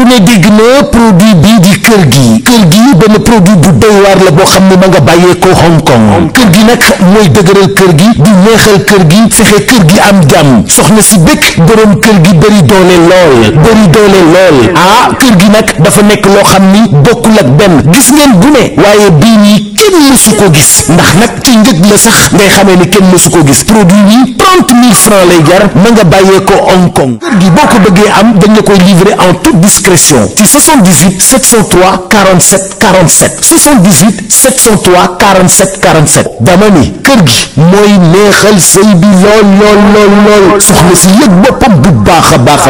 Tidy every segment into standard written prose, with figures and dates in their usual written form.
ku ne dégg na produit bii di kër gi benn produit bu doy waar la boo xam ne ma nga bàyyeekoo Hong Kong kër gi nag mooy dëgëral kër gi di neexal kër gi fexe kër gi am jàmm soxna si bëgg borom kër gi bëri doole lool ah kër gi nag dafa nekk loo xam ni bokkul ak benn gis ngeen bu ne waaye bii nii kenn mësu ko gis ndax nag ci njëg la sax ngay xamee ni kenn mësu ko gis produit bi 30 000 francs lay jar ma nga bàyyeekoo Hong Kong kër gi boo ko bëggee am dañ la koy livrer en toute discrétion ci 78 703 47 47 78 703 47 47 dama ni kër gi mooy neexal sëy bi lool soxna si yëg boppam bu baax a baax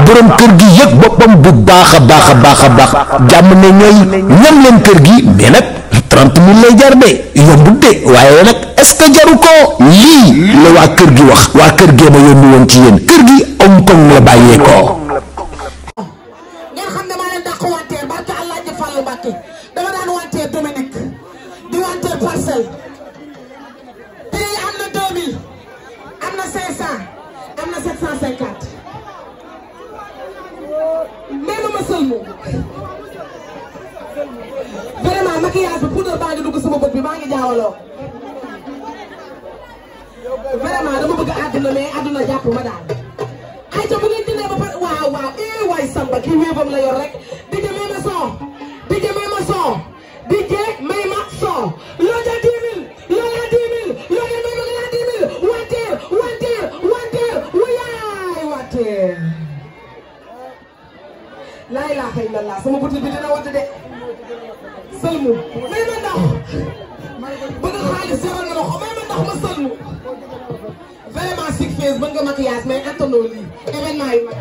borom kër gi yëg boppam bu baax a baax jàmm ne ñooy ñam leen kër gi mais nag 30 000 lay jar de yombut de waaye nag est-ce que jaru ko lii la waa kër gi wax waa kër gee ma yónni woon ci yéen kër gi Hong Kong la bàyyeekoo. ngeen xam ne maa leen dàq wanteer barke Allah ji Fallu Mbàkke dama daan wanteer Dominique di wanteer Parcelles prix am na 2000 am na 500 am na 750 même ma sëlmu vraiment maquillage bi poudre baa ngi dugg sama bët bi maa ngi jaawaloo vraiment dama bëgg àdduna mais àdduna jàpp ma daal ay ca bu ngeen dindee ba pare waaw waay Samba kii wéebam la yor rek DJ may ma son DJ may ma son DJ may ma son loo ja 10 000 loo ja 10 000 loo ja may ma nga 10 000 wanteer wanteer laa ilaaha illallah sama butit bi dina wadd de sëlmu may ma ndox bëgg xaalis jaral nga loxo may ma ndox ma sëlmu vraiment sick face mën nga maquillage mais attanoo lii événement yi mag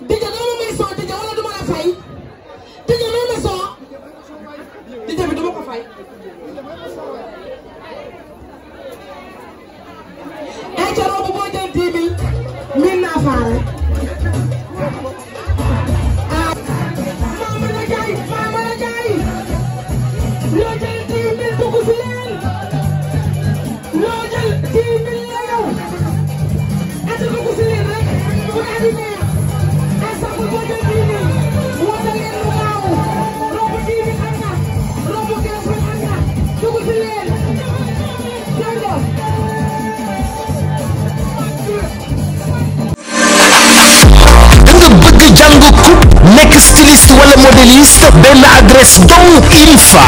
Dija doo ma may son Dija wala du ma la fay Dija doo ma son Dija bi du ma ko fay ay ca robu boo jël 10 000 min naa faare loo jël 10 000 dugg si leen loo jël 10 000 la yow at dugg si leen rek bu daal di neex ensemble boo jël 10 000 woote leen lu gaaw robu 10 000 am na robu 15 000 am na dugg si leen jërëjëf. da nga bëgg jàng coupe nekk styliste wala modéliste benn adresse donc INFA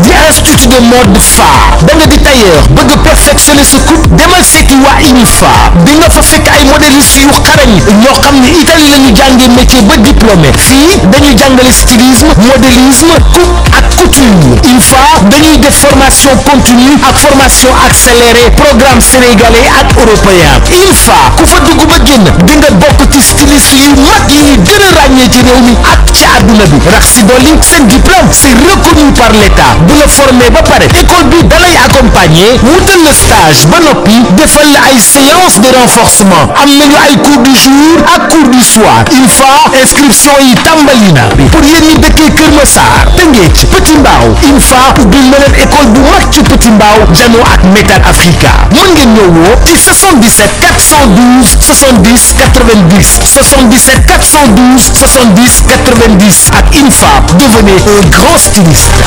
di institut de mode fa da nga di tailleur bëgg perfectionner sa coupe demal seeti waa INFA di nga fa fekk ay modéliste yu xarañ ñoo xam ne Italie la ñu jàngee métier ba diplômé fii dañuy jàngale stylisme modélisme coupe ak couture INFA dañuy def formation continue ak formation accélérée programme sénégalais ak européen INFA ku fa dugg ba génn di nga bokk ci styliste yu mag yi gën a ràññee ci réew mi ak ci àdduna bi rax si dolli seen diplôme c'est reconnu par l'État bu la formé ba pare école bi dalay accompagner wutal la stage ba noppi defal la ay séance de renforcement am nañu ay cours du jour ak cours du soir INFA inscription yi tàmbali na pour yéen ñi dëkkee Kër Massar Tëngéej Petit Mbao INFA ubbil na leen école bu mag ci Petit Mbao janoo ak Metal Africa mën ngeen ñëw woo ci 77 412 70 90 77 412 70 90 ak INFA devenez un grand styliste.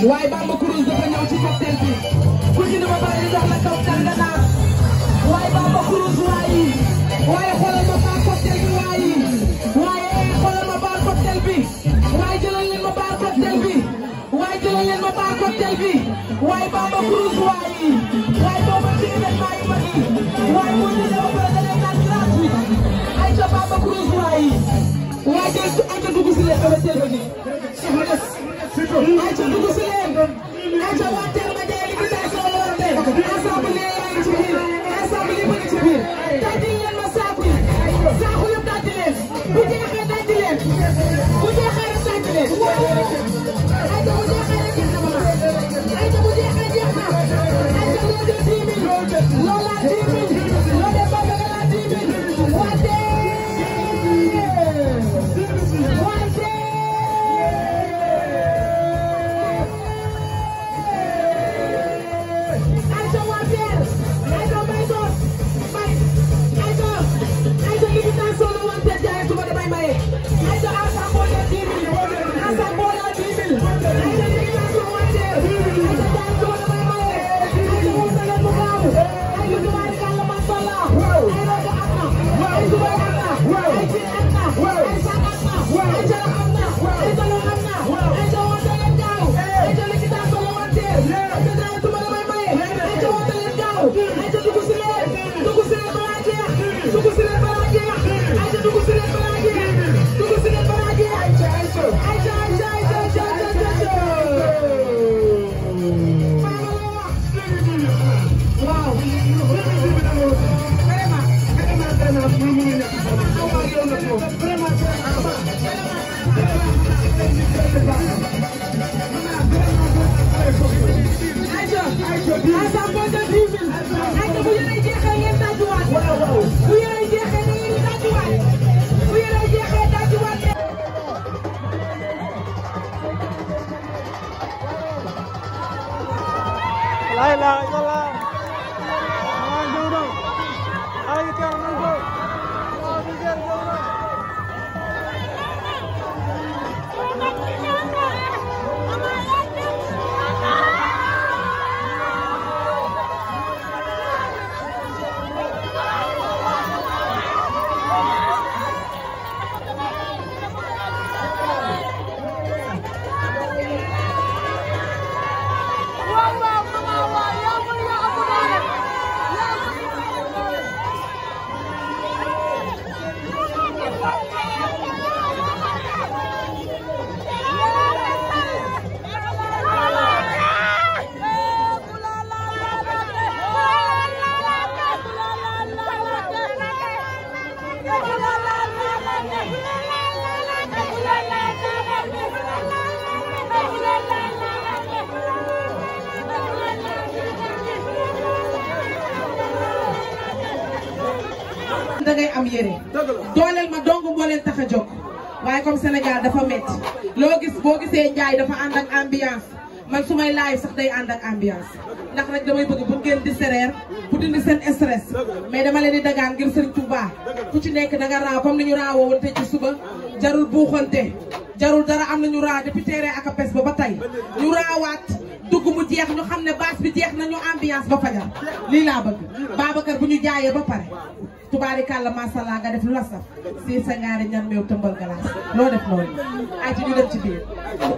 waaye Bamba Cruz dafa ñëw ci cocktail bi ku ci dama bari jox la cocktail nga naan waaye Bamba Cruz waaye xoolal ma baar cocktail bi waaye xoolal ma baar cocktail bi waaye jëlal leen ma baar cocktail bi waaye Bamba Cruz waaye boo ma ci événement yi mag yi waaye boo ci dama bari da leen naan gratuit ay ca Bamba Cruz waaye jël ay ca dugg si leen cocktail bi ay ca dugg si leen ay ca wanteer ma jaay invitation la wanteer ensemble lee yaa ngi ci biir ensemble yi bëgg ci biir dajji leen ma saaku yëpp dajji leen bu jeexee dajji leen bu jeexee rek dajji leen ay ca bu jeexee rek jeex na ay ca bu jeexee jeex na La ilaha illallah. Ayo kita menunggu. da ngay am yére dooleel ma dong moo leen tax a jóg waaye comme Sénégal dafa métti loo gis boo gisee Njaay dafa ànd ak ambiance man su may live sax day ànd ak ambiance ndax rek damay bëgg bu ngeen di sereer bu dindi seen stress mais dama leen di dagaan ngir Sëriñ Tuubaa ku ci nekk da nga raaw comme ni ñu raawoo woon te ci suba jarul buuxante jarul dara am nañu raaw depuis teeree ak a pes ba tey ñu raawaat dugg mu jeex ñu xam ne baas bi jeex nañu ambiance ba fajar lii laa bëgg Babacar bu ñu jaayee ba pare tubaarikàlla masala nga def lu la saf si sa ngaari ñan meew tëmbal galaas loo def noonu ay ci ñu dem ci biir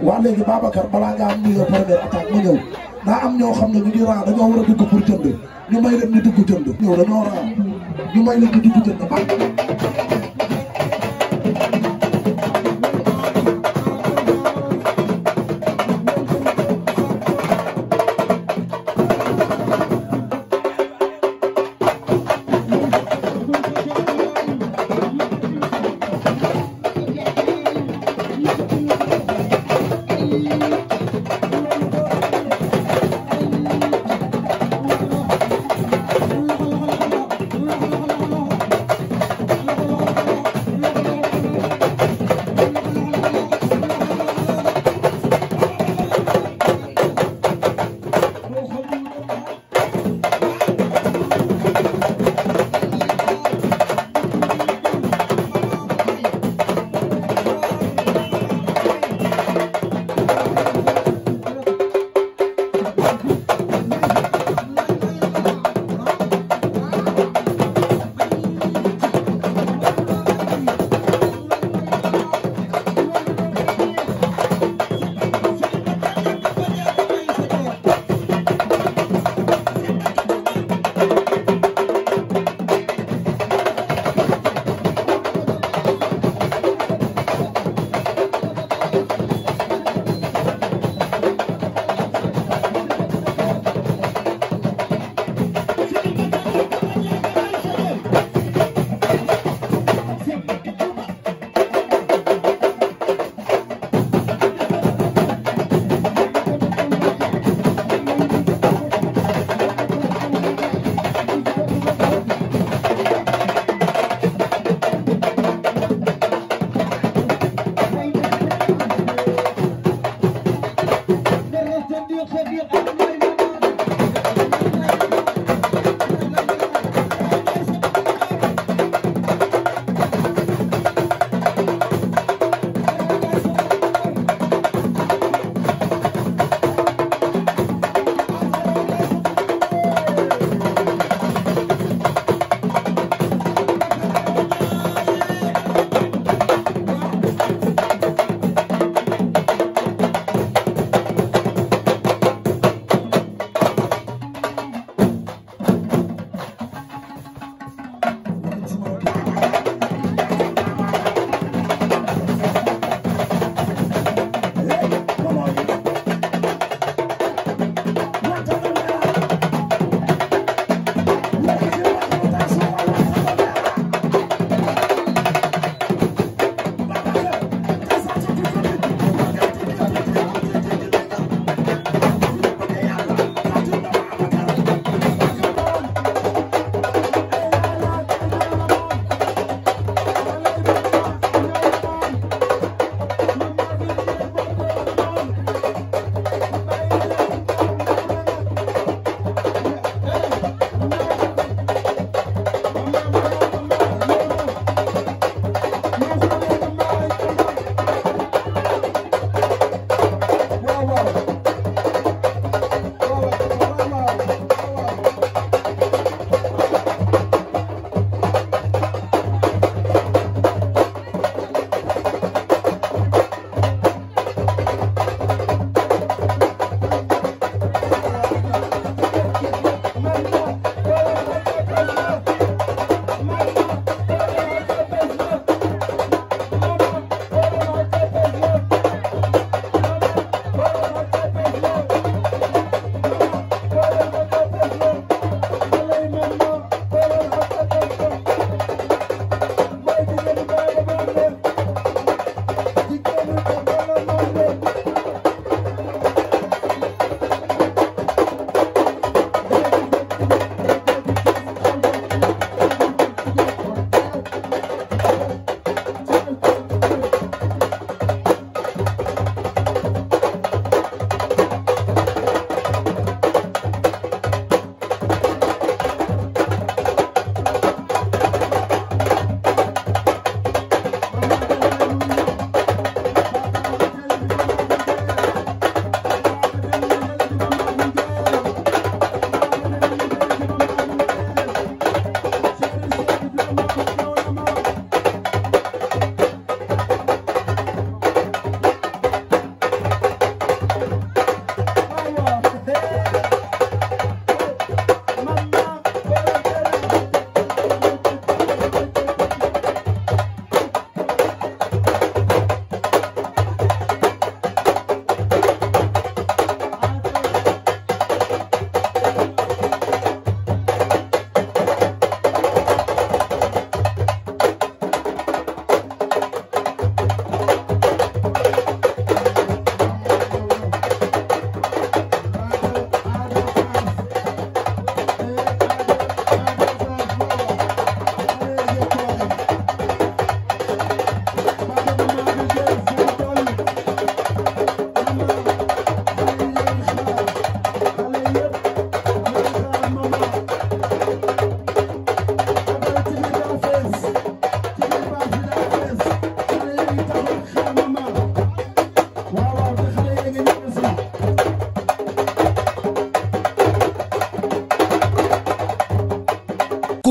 waa léegi Babacar balaa nga am nuyo première attaque ma ñëw daa am ñoo xam ne ñu ngi raa dañoo war a dugg pour jënd ñu may leen ñu dugg jënd ñëw dañoo raa ñu may leen ñu dugg jënd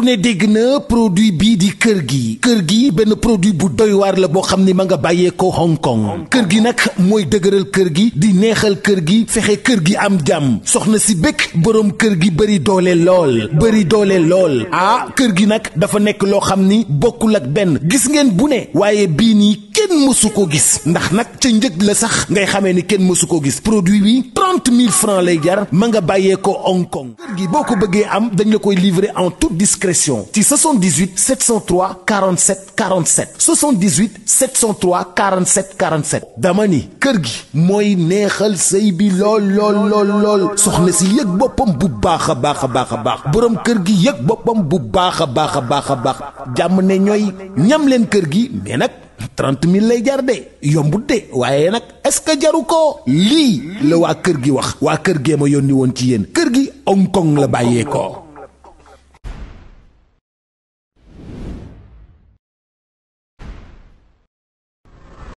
ku ne dégg na produit bii di kër gi benn produit bu doy waar la boo xam ni ma nga bàyyee ko Hong Kong kër gi nag mooy dëgëral kër gi di neexal kër gi fexe kër gi am jàmm soxna si bëgg borom kër gi bëri doole lool ah kër gi nag dafa nekk loo xam ni bokkul ak benn gis ngeen bu ne waaye bii nii kenn mësu ko gis ndax nag ca njëg la sax ngay xamee ni kenn mësu ko gis produit bi 30 000 francs lay jar ma nga bàyyee ko Hong Kong kër gi boo ko bëggee am dañ la koy livrer en toute discrétion ci 78 703 47 47 78 703 47 47 dama ni kër gi mooy neexal sëy bi lool soxna si yëg boppam bu baax a baax borom kër gi yëg boppam bu baax a baax jàmm ne ñooy ñam leen kër gi mais nag 30 000 lay jar de yombut de waaye nag est-ce que jaru ko lii la waa kër gi wax waa kër gee ma yónni woon ci yéen kër gi Hong Kong la bàyyee ko